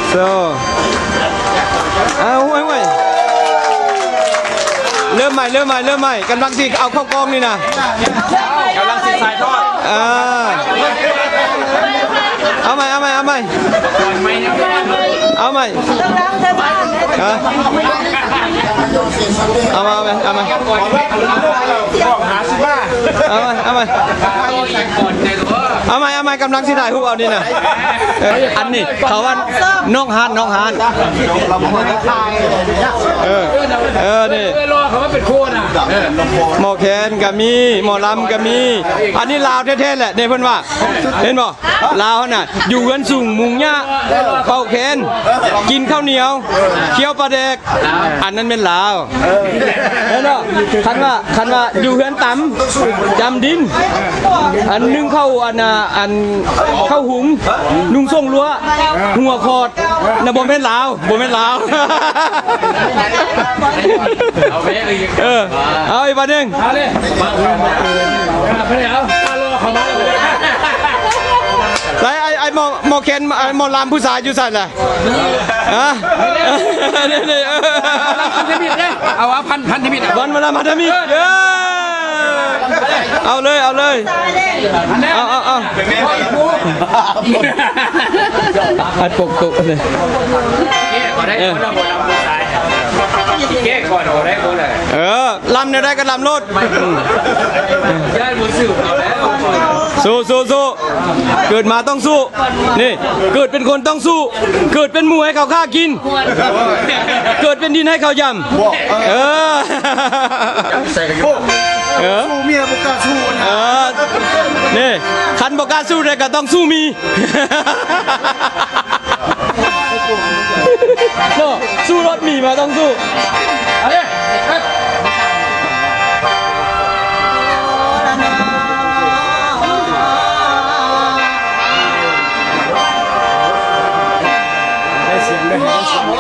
ໂຊ ເອົາ ຫ້ວຍໆ ເລີ່ມໃໝ່ ເລີ່ມໃໝ່ ເລີ່ມໃໝ່ ກຳລັງຊິເອົາເຂົ້າກ່ອງນີ້ນະ ກຳລັງຊິສາຍທອດ ເອີ ເອົາໃໝ່ ເອົາໃໝ່ ເອົາໃໝ່ ເອົາໃໝ່ ຮະ ເອົາໃໝ່ ເອົາໃໝ່ ເອົາໃໝ່ ເອົາໃໝ່ ເອົາໃໝ່ ກຳລັງຊິຖ່າຍຮູບເອົານີ້ນະ ເອີ ອັນນີ້ເຂົາວ່ານອກຮ້ານ ນອກຮ້ານ ເອີ ເອີ ນີ້ ເວລາເຂົາມາເປັນໂຄນະ ເອີ ໝໍແຄນກໍມີ ໝໍລຳກໍມີ ອັນນີ້ລາວແທ້ໆແຫຼະ ນີ້ເພິ່ນວ່າ ເຫັນບໍ່? ລາວຫັ້ນນະ ຢູ່ເຮືອນສູງ ມຸງຫຍ້າ ເປົ່າແຄນ ກິນເຂົ້າໜຽວ ຄຽວປາແດກ ອັນນັ້ນແມ່ນລາວ ເຫັນບໍ່? ຄັນວ່າ ຄັນວ່າຢູ່ເຮືອນຕຳ ຈຳດິນ ອັນໜຶ່ງເຂົ້າ ອັນນ່າ ອັນເຂົ້າຫຸງ ນຸ່ງສົ້ງລົວ ຫົວຂອດ ນະ ບໍ່ແມ່ນລາວ ບໍ່ແມ່ນລາວ ເອີ ເອົາອີກບາດໜຶ່ງ ເອົາເລີຍ ເອົາ ເອົາ ເອົາ ເອົາ ເອົາ ເອົາ ເອົາ ໃສ່ ໄອ້ ໄອ້ໝໍ ໝໍແຄນ ໄອ້ໝໍລຳຜູ້ຊາຍຢູ່ໃສລະ? ຮະ? ນີ້ໆ ເອີ ພັນທະມິດເດ້ ເອົາ ເອົາ ພັນ ພັນທະມິດ ວັນມາລາພັນທະມິດ ເອີ ເອີ ເອົາເລີຍ ເອົາເລີຍ ເອົາ ເອົາ ເອົາ ອັດປົກໂຕະເລີຍ ເອີ ລຳແນວໃດກໍລຳໂລດ ສູ້ ສູ້ ສູ້ ເກີດມາຕ້ອງສູ້ ນີ້ ເກີດເປັນຄົນຕ້ອງສູ້ ເກີດເປັນໝູໃຫ້ເຂົາຂ້າກິນ ເກີດເປັນດິນໃຫ້ເຂົາຢຳ ເອີ ເອີ ສູ້ເມຍບໍ່ກ້າສູ້ນະ ເອີ ນີ້ ຄັນບໍ່ກ້າສູ້ໄດ້ກໍຕ້ອງສູ້ໝີ່ ເນາະ ສູ້ລົດໝີ່ມາຕ້ອງສູ້ ເອົາເດ້ ໄດ້ສຽງເດ້ ໄດ້ສຽງເດ້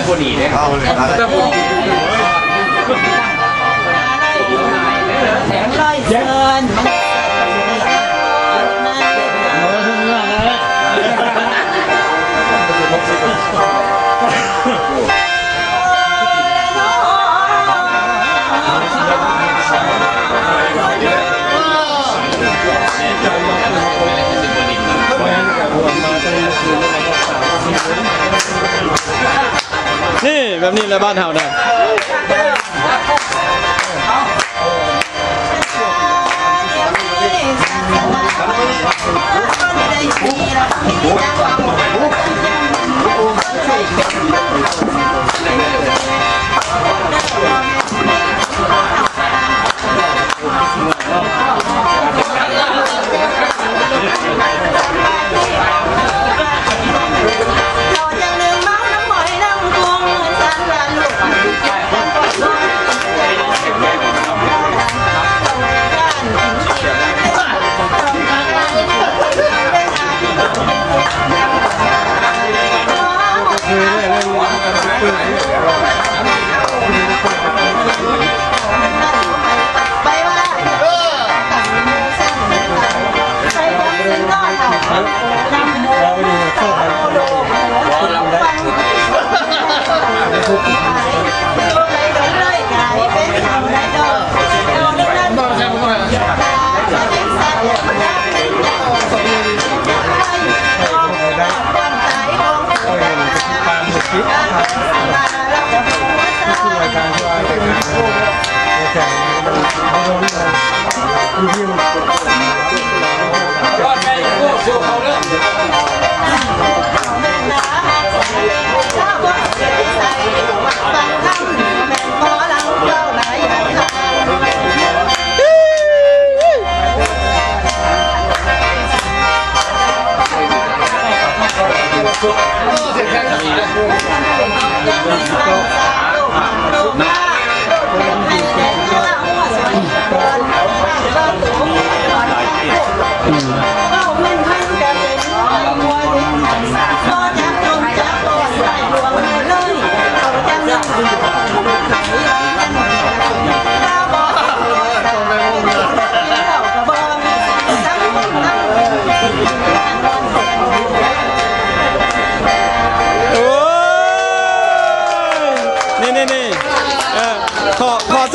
ບໍ່ດີເດ້ ເອົາເລີຍ ນີ້ ແບບນີ້ແຫຼະບ້ານເຮົານະ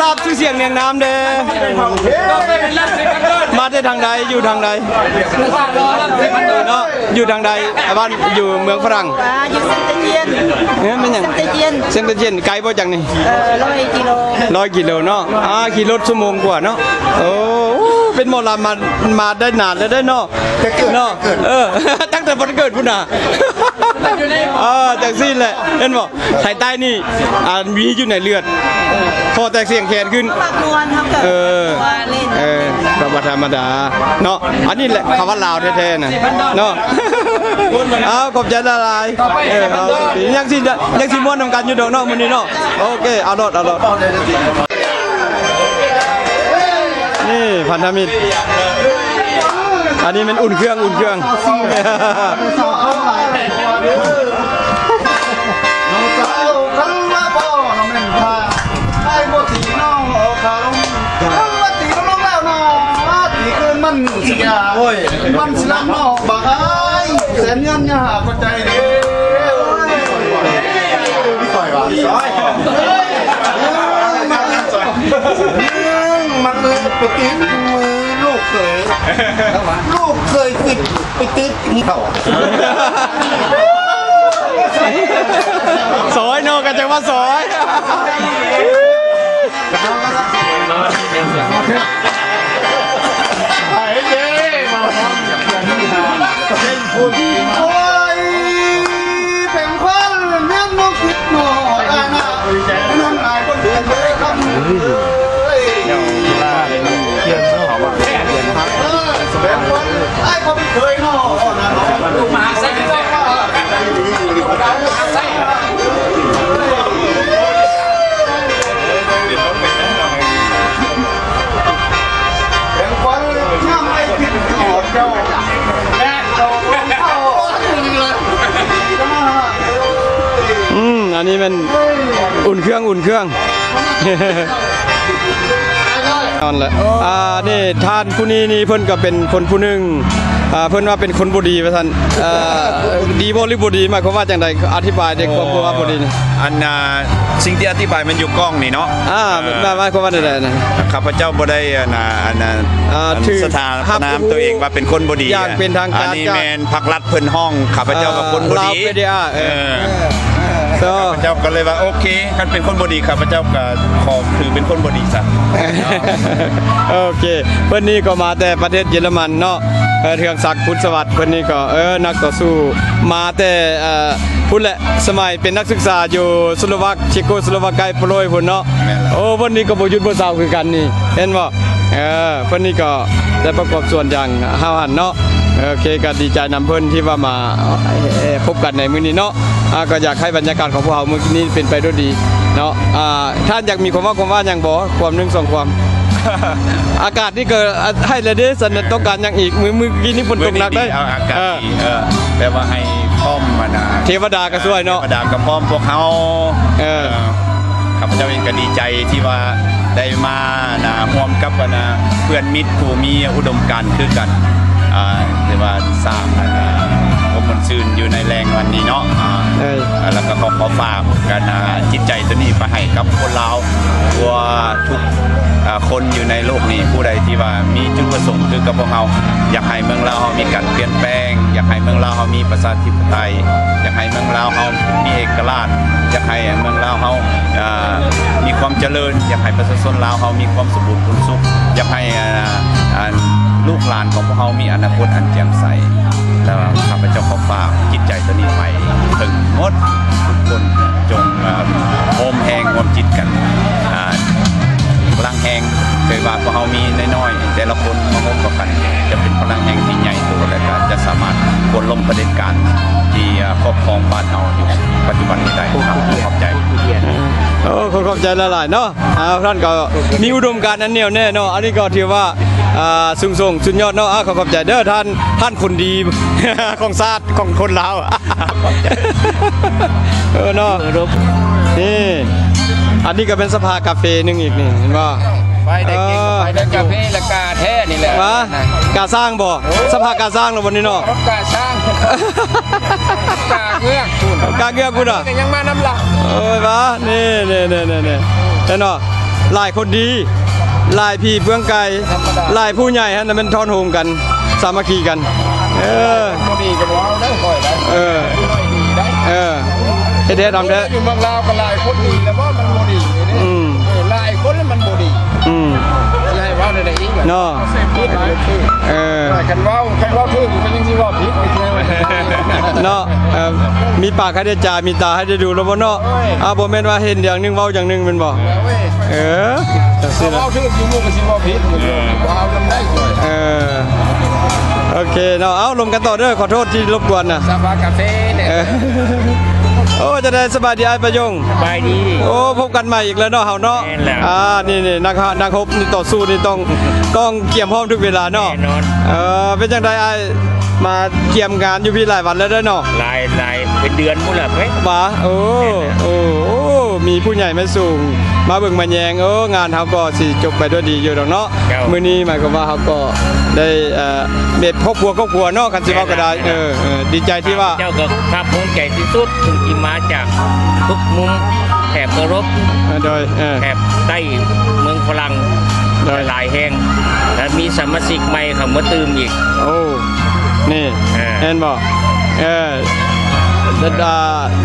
ຮັບຊື່ສຽງນຽງນາມເດ້. ມາແຕ່ທາງໃດ? ຢູ່ທາງໃດເນາະ? ຢູ່ທາງໃດ? ບ້ານຢູ່ເມືອງຝຣັ່ງ. ອ່າ ຢູ່ເຊງຕະຈຽນ. ເອີ ແມ່ນຫຍັງ? ເຊງຕະຈຽນ. ເຊງຕະຈຽນ ໄກບໍ່ຈາກນີ້? ເອີ ຮ້ອຍກິໂລ. ຮ້ອຍກິໂລເນາະ. ອ່າ ຂີ່ລົດຊົ່ວໂມງກວ່າເນາະ. ໂອ້ ເປັນໝໍລຳມາ ມາໄດ້ນານແລ້ວເດ້ເນາະ. ເນາະ ເອີ ຕັ້ງແຕ່ບໍ່ໄດ້ເກີດພຸ້ນນະ. ເອີ ຈັ່ງຊີ້ແຫຼະ ເຫັນບໍ່? ໄທໃຕ້ນີ້ ອ່າ ມີຢູ່ໃນເລືອດ ຂໍແຕ່ສຽງແຄນຂຶ້ນ. ເອີ ເອີ ກໍບໍ່ທຳມະດາເນາະ. ອັນນີ້ແຫຼະຄຳວ່າລາວແທ້ໆນະເນາະ. ເອົາ ຂອບໃຈຫຼາຍໆ. ເອີ ເອົາ ຍັງຊິ ຍັງຊິມ່ວນນຳກັນຢູ່ດອກເນາະ ມື້ນີ້ເນາະ. ໂອເຄ ເອົາໂລດ ເອົາໂລດ. ນີ້ພັນທະມິດ ອັນນີ້ແມ່ນອຸ່ນເຄື່ອງ ອຸ່ນເຄື່ອງ. ໂອ້ຍ ມັນຊິລຳເນາະ ບັກອ້າຍ ແສນເງິນຍາກວ່າໃຈເດ້. ມັນເລີຍໄປຕິດມືລູກເຂີຍ ລູກເຂີຍ ໄປຕິດ ໄປຕິດ ນີ້ເຂົາ ຊອຍເນາະ ກະຈັງວ່າຊອຍ. ໄປເດ້ ມາພ້ອມກັນ ໂອ້ຍ ເປັນຂວັນແມ່ນບໍ່ຄິດຮອດອານາ ນັ້ນອາຍບໍ່ເຫຼືອເລີຍຄຳເອີຍ. ເອີ ເປັນຂວັນອ້າຍເຂົາເຄີຍເນາະ ມະຫາໄຊ ອືມ ອັນນີ້ແມ່ນອຸ່ນເຄື່ອງ ອຸ່ນເຄື່ອງ. ນັ້ນແຫຼະ ອ່າ ນີ້ທ່ານຜູ້ນີ້ນີ້ ເພິ່ນກໍເປັນຄົນຜູ້ໜຶ່ງ ອ່າ ເພິ່ນວ່າເປັນຄົນບໍ່ດີວ່າຊັ້ນ. ອ່າ ດີບໍ່ ຫຼື ບໍ່ດີ ໝາຍຄວາມວ່າຈັ່ງໃດ? ອະທິບາຍເດ້ ຄວາມ ຄວາມວ່າບໍ່ດີນີ້. ອັນ ອ່າ ສິ່ງທີ່ອະທິບາຍມັນຢູ່ກ້ອງນີ້ເນາະ. ອ່າ ເອີ ໝາຍ ໝາຍຄວາມວ່າໃດນະ? ຂ້າພະເຈົ້າບໍ່ໄດ້ ອັນ ອັນ ອັນ ອ່າ ອັນ ຖືກສະຖາປະນາມໂຕເອງວ່າເປັນຄົນບໍ່ດີ ຢ່າງເປັນທາງການ. ອັນນີ້ແມ່ນພັກລັດເພິ່ນຮ້ອງຂ້າພະເຈົ້າວ່າຄົນບໍ່ດີ. ເອີ ເອີ ເຈົ້າກໍເລີຍວ່າ ໂອເຄ ຄັນເປັນຄົນບໍ່ດີ ຂ້າພະເຈົ້າກໍຂໍຖືເປັນຄົນບໍ່ດີຊະ. ໂອເຄ ເພິ່ນນີ້ກໍມາແຕ່ປະເທດເຢຍລະມັນເນາະ. ເອີ ເຮືອງສັກ ພຸດສະຫວັດ ເພິ່ນນີ້ກໍ ເອີ ນັກຕໍ່ສູ້ ມາແຕ່ ເອີ ພຸ້ນແຫຼະ ສະໄໝເປັນນັກສຶກສາຢູ່ສະໂລວາກ ເຊໂກສະໂລວາກາຍ ໂປໂລຍພຸ້ນເນາະ. ແມ່ນແລ້ວ. ໂອ້ ເພິ່ນນີ້ກໍບໍ່ຢຸດບໍ່ເຊົາຄືກັນນີ້ ເຫັນບໍ່? ເອີ ເພິ່ນນີ້ກໍໄດ້ປະກອບສ່ວນຢ່າງຫ້າວຫັນເນາະ. ໂອເຄ ກໍດີໃຈນຳເພິ່ນທີ່ວ່າມາ ເອີ ພົບກັນໃນມື້ນີ້ເນາະ. ອ່າ ກໍຢາກໃຫ້ບັນຍາກາດຂອງພວກເຮົາມື້ນີ້ເປັນໄປດ້ວຍດີເນາະ. ອ່າ ທ່ານຢາກມີຄວາມເວົ້າຄວາມວ່າຫຍັງບໍ່? ຄວາມໜຶ່ງສອງຄວາມ. ອາກາດນີ້ກໍ ອ່າ ໃຫ້ແລ້ວເດ້ ສັນ ຕ້ອງການຫຍັງອີກ? ມື້ ມື້ກີ້ນີ້ຝົນຕົກໜັກເດ້. ມື້ນີ້ດີ ເອົາອາກາດ ເອີ ດີ ເອີ ແບບວ່າໃຫ້ພ້ອມ ອັນນະ ເທວະດາກໍຊ່ວຍເນາະ. ເທວະດາກໍພ້ອມພວກເຮົາ. ເອີ ເອີ ຂ້າພະເຈົ້າເອງກໍດີໃຈທີ່ວ່າໄດ້ມາ ອັນນະ ຮ່ວມກັບ ອັນນະ ເພື່ອນມິດຜູ້ມີອຸດົມການຄືກັນ ອ່າ ຖືວ່າສ້າງ ອັນນະ ຄວາມມ່ວນຊື່ນຢູ່ໃນແລງວັນນີ້ເນາະ. ອ່າ ເອີ ແລ້ວກໍຂໍ ຂໍຝາກ ອັນນະ ຈິດໃຈໂຕນີ້ໄປໃຫ້ກັບຄົນລາວທົ່ວທຸກ ອ່າ ຄົນຢູ່ໃນໂລກນີ້. ຜູ້ໃດທີ່ວ່າມີຈຸດປະສົງຄືກັບພວກເຮົາ ຢາກໃຫ້ເມືອງລາວເຮົາມີການປ່ຽນແປງ, ຢາກໃຫ້ເມືອງລາວເຮົາມີປະຊາທິປະໄຕ, ຢາກໃຫ້ເມືອງລາວເຮົາມີເອກະລາດ, ຢາກໃຫ້ເມືອງລາວເຮົາ ອ່າ ມີຄວາມຈະເລີນ, ຢາກໃຫ້ປະຊາຊົນລາວເຮົາມີຄວາມສະບູນຜູນສຸກ, ຢາກໃຫ້ ອ່າ ອັນ ລູກຫຼານຂອງພວກເຮົາມີອະນາຄົດອັນແຈ່ມໃສ. ແລ້ວຂ້າພະເຈົ້າຂໍຝາກຈິດໃຈໂຕນີ້ໄປເຖິງໝົດທຸກຄົນ, ຈົ່ງ ອ່າ ໂຮມແຮງຮ່ວມຈິດກັນ ອ່າ ພະລັງແຮງ ເຄີຍວ່າພວກເຮົາມີນ້ອຍໆ ແຕ່ລະຄົນມາຮ່ວມກັນ ຈະເປັນພະລັງແຮງທີ່ໃຫຍ່ໂຕ ແລະ ກໍຈະສາມາດໂຄ່ນລົ້ມຜະເດັດການທີ່ ອ່າ ຄອບຄອງບ້ານເຮົາຢູ່ປັດຈຸບັນນີ້ໄດ້. ຂອບໃຈ. ໂອ້ ຂອບໃຈຫຼາຍໆເນາະ. ອ່າ ທ່ານກໍມີອຸດົມການອັນໜຽວແໜ້ເນາະ. ອັນນີ້ກໍຖືວ່າ ອ່າ ສູງສົ່ງສຸດຍອດເນາະ. ອ່າ ຂໍຂອບໃຈເດີທ່ານ, ທ່ານຄົນດີຂອງຊາດ ຂອງຄົນລາວ. ເອີເນາະ ນີ້ ອັນນີ້ກໍເປັນສະພາກາເຟໜຶ່ງອີກນີ້ ເຫັນບໍ່? ໄປໄດ້ກິນ ເອີ ໄປໄດ້ກິນ ກາເຟລະກາແທ້ນີ້ແຫຼະ. ຫວາ? ກາຊ້າງບໍ່? ສະພາກາຊ້າງລະບໍ່ນີ້ເນາະ? ກາຊ້າງ ກາເງືອກພຸ້ນ ກາເງືອກພຸ້ນ ກໍຍັງມານຳລາວ. ເອີ ຫວາ? ນີ້ໆໆໆ ເຫັນບໍ່? ຫຼາຍຄົນດີ ຫຼາຍຜີເບື້ອງໄກ ຫຼາຍຜູ້ໃຫຍ່ຫັ້ນນະແມ່ນທ້ອນໂຮມກັນ ສາມັກຄີກັນ. ເອີ ບໍ່ດີກໍບໍ່ເອົາໄດ້ຂ້ອຍໄດ້ ເອີ ຂ້ອຍດີໄດ້ ເອີ ເຮັດແທ້ທຳແທ້ ຢູ່ເມືອງລາວກໍຫຼາຍຄົນດີແລ້ວບໍ່ ມັນບໍ່ດີເດ້ ອືມ ເອີ ຫຼາຍຄົນແລ້ວມັນບໍ່ດີ ອືມ ຊິໃຫ້ເວົ້າແນວໃດອີກເນາະ ເສບຕິດຫຼາຍ ເອີ ຄັນເວົ້າ ຄັນເວົ້າຖືກກໍຍັງຊິເວົ້າຜິດອີກເນາະ ເອີ ມີປາກໃຫ້ໄດ້ຈາ ມີຕາໃຫ້ໄດ້ດູແລ້ວບໍ່ເນາະ ໂອ້ຍ ອ່າ ບໍ່ແມ່ນວ່າເຫັນຢ່າງໜຶ່ງເວົ້າຢ່າງໜຶ່ງແມ່ນບໍ່ ໂອ້ຍ ເອີ ຈັ່ງຊີ້ລະ ເວົ້າຖືກຢູ່ ໝູ່ກໍຊິເວົ້າຜິດ ເອີ ບໍ່ເອົານຳໄດ້ ເອີ ໂອເຄເນາະ ເອົາ ລົມກັນຕໍ່ເດີ ຂໍໂທດທີ່ລົບກວນນະ ສະພາກາເຟນີ້ ເອີ ໂອ້ ຈັ່ງໃດ ສະບາຍດີອ້າຍປະຍົງ ສະບາຍດີ ໂອ້ ພົບກັນໃໝ່ອີກແລ້ວເນາະ ເຮົາເນາະ ແມ່ນແລ້ວ ອ່າ ນີ້ໆ ນັກ ນັກຮົບນີ້ ຕໍ່ສູ້ນີ້ ຕ້ອງ ຕ້ອງກຽມພ້ອມທຸກເວລາເນາະ ແນ່ນອນ ເອີ ເປັນຈັ່ງໃດອ້າຍ ມາກຽມງານຢູ່ພີ້ຫຼາຍວັນແລ້ວເດີເນາະ ຫຼາຍ ຫຼາຍ ເປັນເດືອນພຸ້ນລະເວີຍ ຫວາ ໂອ້ ແມ່ນແຫຼະ ໂອ້ ໂອ້ ມີຜູ້ໃຫຍ່ມາສູງ ມາເບິ່ງມາແຍງ ໂອ້ ງານເຮົາກໍຊິຈົບໄປດ້ວຍດີຢູ່ດອກເນາະ ເຈົ້າ ມື້ນີ້ໝາຍຄວາມວ່າເຮົາກໍໄດ້ ເອີ ເປັນຄອບຄົວ ຄອບຄົວເນາະ ຄັນຊິເວົ້າກໍໄດ້ ແມ່ນລະ ເອີ ເອີ ດີໃຈທີ່ວ່າ ເຈົ້າກໍພາກພູມໃຈທີ່ສຸດ ທີ່ມາຈາກທຸກມຸມ ແຖບເອີຣົບ ເອີ ໂດຍ ເອີ ແຖບໃຕ້ເມືອງຝຣັ່ງ ໂດຍ ຫຼາຍແຫ່ງ ແລະ ມີສະມາຊິກໃໝ່ເຂົ້າມາຕື່ມອີກ ໂອ້ ນີ້ ເອີ ແມ່ນບໍ່ ເອີ ດ- ອ່າ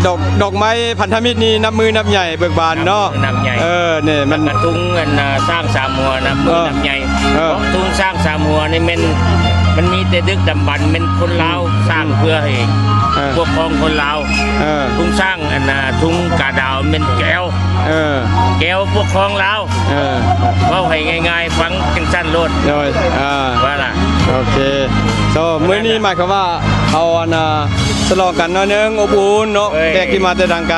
ດອກ ດອກໄມ້ພັນທະມິດນີ້ນັບມື້ນັບໃຫຍ່ເບີກບານເນາະ ນັບມື້ນັບໃຫຍ່ ເອີ ນີ້ມັນ ແລ້ວກໍທຸງອັນ ອ່າ ຊ້າງສາມຫົວ ນັບມື້ ເອີ ນັບໃຫຍ່ ເອີ ເພາະທຸງຊ້າງສາມຫົວນີ້ແມ່ນ ມັນມີແຕ່ດຶກດຳບັນ ແມ່ນຄົນລາວ ອືມ ສ້າງເພື່ອໃຫ້ ເອີ ປົກຄອງຄົນລາວ ເອີ ທຸງຊ້າງ ອັນນ່າ ທຸງກາດາວແມ່ນແກວ ເອີ ແກວປົກຄອງລາວ ເອີ ເວົ້າໃຫ້ງ່າຍໆ ຟັງຈັ່ງຊັ້ນໂລດ ໂດຍ ອ່າ ວ່າລະ ໂອເຄ ໂຊ ມື້ນີ້ໝາຍຄວາມວ່າເຮົາ ອັນນ່າ ສະຫຼອງກັນໜ້ອຍໜຶ່ງ ອົບອຸ່ນເນາະ ເອີຍ ແຂກທີ່ມາແຕ່ທາງໄກ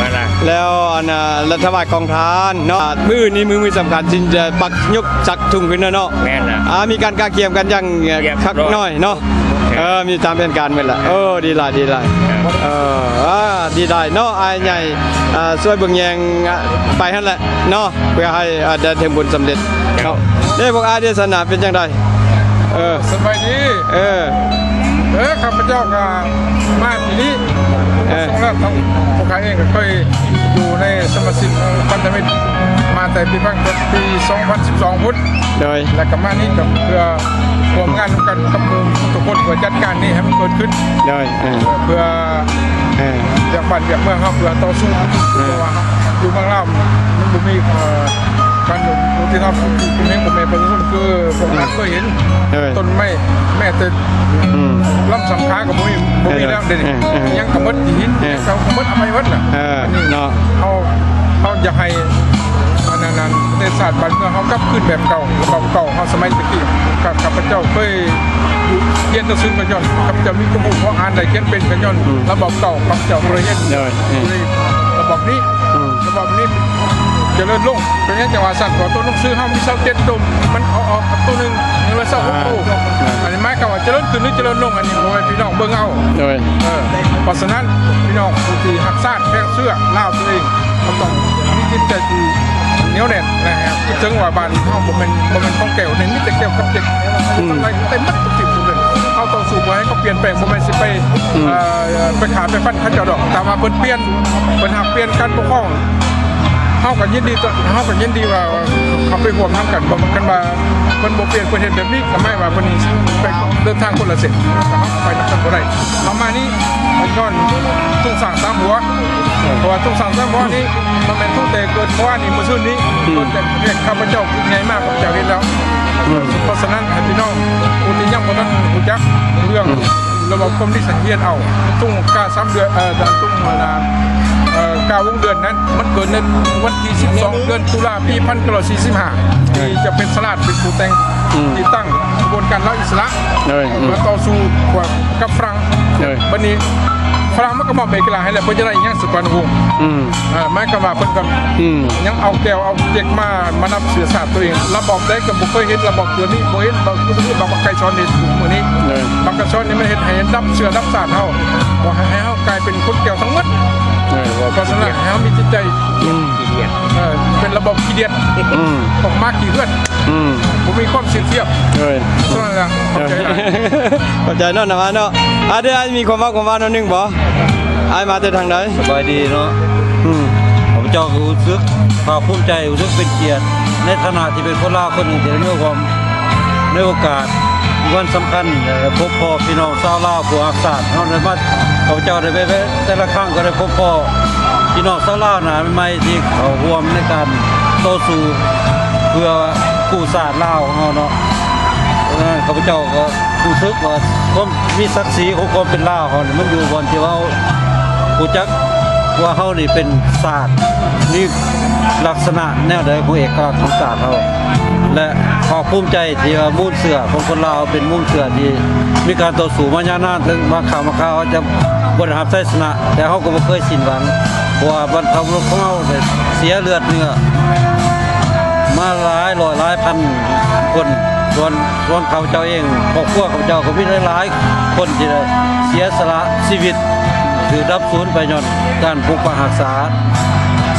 ວ່າລະ ແລ້ວ ອັນນ່າ ແລ້ວຖວາຍກອງທານເນາະ ມື້ອື່ນນີ້ມື້ ມື້ສຳຄັນ ທີ່ຈະປັກ ຍົກສັກທຸງຂຶ້ນເນາະ ແມ່ນລະ ອ່າ ມີການກະກຽມກັນຢ່າງ ລຽບຮ້ອຍ ຄັກໜ້ອຍເນາະ ເອີ ມີຕາມແຜນການໝົດລະ ເອີ ດີຫຼາຍ ດີຫຼາຍ ເອີ ອ່າ ດີຫຼາຍເນາະ ອ້າຍໃຫຍ່ ອ່າ ຊ່ວຍເບິ່ງແຍງ ອ່າ ໄປຫັ້ນແຫຼະເນາະ ເພື່ອໃຫ້ ອ່າ ໄດ້ເຖິງຜົນສຳເລັດເນາະ ເດ້ ພວກອ້າຍເດຊະນາເປັນຈັ່ງໃດ ເອີ ສະບາຍດີ ເອີ ເອີ ຂ້າພະເຈົ້າກໍມາທີ່ນີ້ ເອີ ສົງແລ້ວ ພວກຂ້າເອງກໍເຄີຍຢູ່ໃນສະມາຊິກພັນທະມິດມາແຕ່ປີ ປີສອງພັນສິບສອງພຸ້ນ ໂດຍ ແລ້ວກໍມານີ້ກໍເພື່ອຮ່ວມງານນຳກັນກັບໝູ່ທຸກຄົນ ເພື່ອຈັດການນີ້ໃຫ້ມັນເກີດຂຶ້ນ ໂດຍ ເອີ ເພື່ອ ເອີ ວຽກບ້ານວຽກເມືອງເຮົາ ເພື່ອຕໍ່ສູ້ ເອີ ເພາະວ່າຢູ່ເມືອງລາວມັນບໍ່ມີ ເອີ ການຍຸຕິທຳ ຄືພໍ່ແມ່ປະຊາຊົນ ຄືພວກເຮົາເຄີຍເຫັນ ເອີ ຕົ້ນໄມ້ ແມ້ແຕ່ ອືມ ລຳສຳຄາກໍບໍ່ມີ ບໍ່ມີແລ້ວເດ ເອີ ເອີ ຫຍັງກໍໝົດ ຫີນ ເອີ ເຂົາກໍໝົດ ເອົາໄປໝົດນະ ເອີ ອັນນີ້ເນາະ ເຮົາ ເຮົາຢາກໃຫ້ ອັນນັ້ນ ອັນປະເທດຊາດບ້ານເມືອງເຮົາກັບຄືນແບບເກົ່າ ລະບອບເກົ່າເຮົາສະໄໝແຕ່ກີ້ ຂ້າ ຂ້າພະເຈົ້າເຄີຍຢູ່ຮຽນໜັງສືກໍຍ້ອນ ຂ້າພະເຈົ້າມີຄວາມຮູ້ພໍອ່ານໄດ້ ຂຽນເປັນກໍຍ້ອນ ອືມ ລະບອບເກົ່າ ຂ້າພະເຈົ້າບໍ່ໄດ້ເຮັດ ໂດຍ ເອີ ລະບອບນີ້ ອືມ ລະບອບນີ້ຈະເລີນລົງ ເປັນຫຍັງຈັ່ງວ່າຊັ້ນ ເພາະໂຕໜັງສືເຮົາມີຊາວເຈັດໂຕ ມັນເອົາອອກໂຕໜຶ່ງ ຍັງເຫຼືອຊາວຫົກໂຕ ອ່າ ອັນນີ້ໝາຍຄວາມວ່າຈະເລີນຂຶ້ນ ຫຼື ຈະເລີນລົງ ອັນນີ້ພໍ່ແມ່ພີ່ນ້ອງເບິ່ງເອົາ ໂດຍ ເອີ ເພາະສະນັ້ນ ພີ່ນ້ອງຜູ້ທີ່ຮັກຊາດແພງເຊື້ອລາວຕົວເອງ ກໍຕ້ອງມີຈິດໃຈທີ່ໜຽວແໜ້ນ ແລະ ຄິດເຖິງວ່າບ້ານເຮົາບໍ່ແມ່ນ ບໍ່ແມ່ນຂອງແກວ ນີ້ມີແຕ່ແກວກັບເຈັກ ອືມ ທຳລາຍເຕັມໝົດທຸກທີ່ທຸກເລື່ອງ ເຮົາຕໍ່ສູ້ບໍ່ໃຫ້ເຂົາປ່ຽນແປງ ບໍ່ແມ່ນຊິໄປ ອືມ ເອີ ໄປຂ້າໄປຟັນເຂົາເຈົ້າດອກ ຖ້າວ່າເພິ່ນປ່ຽນ ເພິ່ນຫາກປ່ຽນການປົກຄອງ ເຮົາກໍຍິນດີ ເຮົາກໍຍິນດີວ່າເຂົ້າໄປຮ່ວມນຳກັນ ບໍ່ ຄັນວ່າເພິ່ນບໍ່ປ່ຽນ ເພິ່ນເຮັດແບບນີ້ ກໍໝາຍວ່າເພິ່ນໄປເດີນທາງຄົນລະເສັ້ນ ເຮົາໄປນຳກັນບໍ່ໄດ້ ເຮົາມານີ້ ຍ້ອນທຸງຊ້າງສາມຫົວ ເພາະວ່າທຸງຊ້າງສາມຫົວນີ້ ມັນແມ່ນທຸງແຕ່ເກີດເມື່ອວານນີ້ ມື້ຊືນນີ້ ອືມ ເກີດແຕ່ເຮັດ ຂ້າພະເຈົ້າໃຫຍ່ມາ ຂ້າພະເຈົ້າເຮັດແລ້ວ ອືມ ເພາະສະນັ້ນ ໃຫ້ພີ່ນ້ອງຜູ້ທີ່ຍັງບໍ່ທັນຮູ້ຈັກເລື່ອງ ອືມ ລະບອບຄອມມິວນິດ ຮຽນເອົາ ທຸງກາສາມເດືອນ ເອີ ທຸງ ເອີ ກາວົງເດືອນນັ້ນ ມັນເກີດໃນວັນທີສິບສອງ ເດືອນຕຸລາ ປີພັນເກົ້າຮ້ອຍສີ່ສິບຫ້າ ທີ່ຈະເປັນສະຫຼາດເປັນຜູ້ແຕ່ງ ອືມ ທີ່ຕັ້ງຂະບວນການລາວອິດສະຫຼະ ໂດຍ ອືມ ມາຕໍ່ສູ້ກັບຝຣັ່ງ ໂດຍ ບັດນີ້ຝຣັ່ງມັນກໍມອບເອກະລາດໃຫ້ແລ້ວ ເພິ່ນຈະໄດ້ຫຍັງ ສຸພານຸວົງ ອືມ ເອີ ໝາຍຄວາມວ່າເພິ່ນກໍ ອືມ ຍັງເອົາແກວເອົາເຈັກມາ ມານັບເຊື້ອຊາດຕົວເອງ ລະບອບໃດກໍບໍ່ເຄີຍເຫັນ ລະບອບຕົວນີ້ບໍ່ເຫັນ ລະບອບ ລະບອບບັກໄກ່ສອນນີ້ທຸກມື້ນີ້ ເອີ ບັກໄກ່ສອນນີ້ມັນເຮັດໃຫ້ນັບເຊື້ອນັບຊາດເຮົາ ບໍ່ໃຫ້ ໃຫ້ເຮົາກາຍເປັນຄົນແກວທັງໝົດ ເອີ ເພາະສະນັ້ນໃຫ້ເຮົາມີຈິດໃຈ ອືມ ເອີ ເປັນລະບອບຂີ້ດຽດ ອືມ ອອກມາຂີ້ເຫືອດ ອືມ ບໍ່ມີຄວາມສິດທຽບ ເອີ ສະນັ້ນແຫຼະ ຂອບໃຈຫຼາຍ ຂອບໃຈເນາະ ນຳມາເນາະ ອາ ເດີ ອ້າຍມີຄວາມເວົ້າຄວາມວ່າໜ້ອຍໜຶ່ງບໍ່? ອ້າຍມາແຕ່ທາງໃດ? ສະບາຍດີເນາະ ອືມ ເຈົ້າກໍຮູ້ສຶກພາກພູມໃຈ, ຮູ້ສຶກເປັນກຽດໃນຖານະທີ່ເປັນຄົນລາວຄົນໜຶ່ງທີ່ໄດ້ມາຮ່ວມໃນໂອກາດວັນສຳຄັນ ແລະ ພົບພໍ້ພີ່ນ້ອງຊາວລາວຜູ້ຮັກຊາດເຮົາໄດ້ມາ. ຂ້າພະເຈົ້າໄດ້ແວະ ແຕ່ລະຄັ້ງກໍໄດ້ພົບພໍ້ພີ່ນ້ອງຊາວລາວໜ້າໃໝ່ໆ ທີ່ເຂົ້າຮ່ວມໃນການຕໍ່ສູ້ເພື່ອກູ້ຊາດລາວຂອງເຮົາເນາະ. ເພາະສະນັ້ນ ຂ້າພະເຈົ້າກໍຮູ້ສຶກວ່າຄວາມມີສັກສີຂອງຄວາມເປັນລາວເຮົານີ້ ມັນຢູ່ບ່ອນທີ່ເຮົາຮູ້ຈັກວ່າເຮົານີ້ເປັນຊາດ ມີລັກສະນະແນວໃດຂອງເອກະລັກຂອງຊາດເຮົາ ແລະ ພາກພູມໃຈທີ່ວ່າມູນເຊື້ອຂອງຄົນລາວເປັນມູນເຊື້ອທີ່ມີການຕໍ່ສູ້ມາຍາວນານ ເຖິງບາງຄັ້ງບາງຄາວເຮົາຈະບໍ່ໄດ້ຮັບໄຊຊະນະ ແຕ່ເຮົາກໍບໍ່ເຄີຍສິ້ນຫວັງ ເພາະວ່າບັນພະບຸລຸດຂອງເຮົາໄດ້ເສຍເລືອດເນື້ອມາຫຼາຍຮ້ອຍຫຼາຍພັນຄົນ. ສ່ວນ ສ່ວນຂ້າພະເຈົ້າເອງ ຄອບຄົວຂ້າພະເຈົ້າກໍມີຫຼາຍໆຄົນທີ່ໄດ້ເສຍສະຫຼະຊີວິດ ຖືກດັບສູນໄປຍ້ອນການປົກປັກຮັກສາ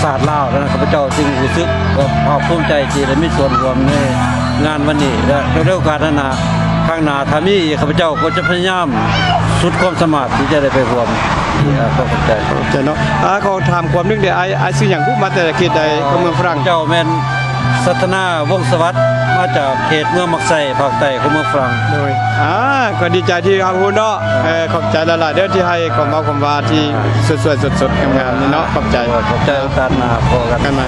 ຊາດລາວ. ດັ່ງນັ້ນ ຂ້າພະເຈົ້າຈຶ່ງຮູ້ສຶກວ່າພາກພູມໃຈທີ່ໄດ້ມີສ່ວນຮ່ວມໃນງານວັນນີ້ ແລະ ໃນໂອກາດໜ້າ ຄັ້ງໜ້າຖ້າມີອີກ ຂ້າພະເຈົ້າກໍຈະພະຍາຍາມສຸດຄວາມສາມາດທີ່ຈະໄດ້ໄປຮ່ວມ. ຂໍຂອບໃຈ ຂອບໃຈເນາະ. ອາ ຂໍຖາມຄວາມໜຶ່ງເດ້ ອ້າຍ ອ້າຍຊື່ຫຍັງ? ມາແຕ່ເຂດໃດຂອງເມືອງຝຣັ່ງ? ເຈົ້າແມ່ນ ສັດທະນາ ວົງສະຫວັດ ມາຈາກເຂດເມືອງໝາກໄຊ ພາກໃຕ້ຂອງເມືອງຝຣັ່ງ. ໂດຍ ອາ ກໍດີໃຈທີ່ຮັບຮູ້ເນາະ. ເອີ ຂອບໃຈຫຼາຍໆເດີ ທີ່ໃຫ້ຄວາມເວົ້າຄວາມວ່າທີ່ສວຍໆສົດໆງາມໆນີ້ເນາະ. ຂອບໃຈ ຂອບໃຈ. ໂອກາດໜ້າພໍ້ກັນ ກັນໃໝ່.